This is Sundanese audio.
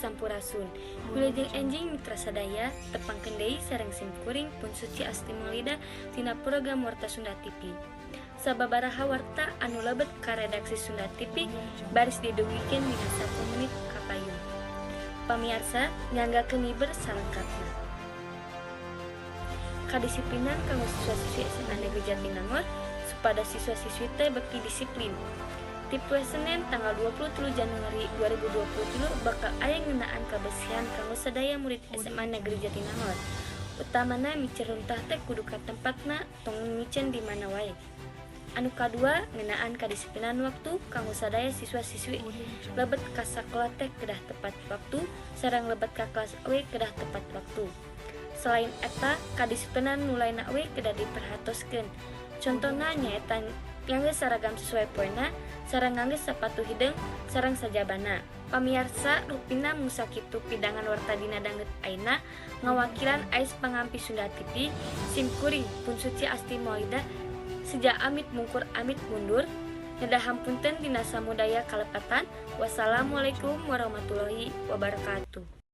Sampurasun. Wilujeng enjing, mitra sadaya, tepangkeun deui sareng sim kuring, Pun Suci Asti Maulida, tina program Warta Sunda TV. Sababaraha warta anu lebet ka redaksi Sunda TV baris didugikeun dina 10 menit kapayun. Pamiarsa, nyanggakeun miber salengkapna. Kadisiplinan kanggo siswa-siswi SMA Negeri Jatinangor supados siswa-siswi teh beuki disiplin. Ti poe Senen tanggal 23 Januari 2023 bakal aya ngeunaan kabersihan kanggo sadaya murid SMA Negeri Jatinangor. Utamana miceun runtah teh kudu ka tempatna, tong miceun di mana wae. Anu kadua, ngeunaan kadisiplinan waktu kanggo sadaya siswa-siswi. Lebet ka sakola teh kedah tepat waktu, sareng lebet ka kelas oge kedah tepat waktu. Selain eta, kadisiplinan nu lainna oge kedah diperhatoskeun. Contona nyaeta ngangge saragam sesuai poena, sareng ngangge sapatu hideung sareng sajabana. Pamiarsa, rupina mung sakitu pidangan warta dina danget ayeuna. Ngawakilan ais pangampih Sunda TV, sim kuring, Pun Suci Asti Maulida, seja amit mungkur amit mundur, nedah hapunten dina samudaya kalepatan. Wassalamualaikum warahmatullahi wabarakatuh.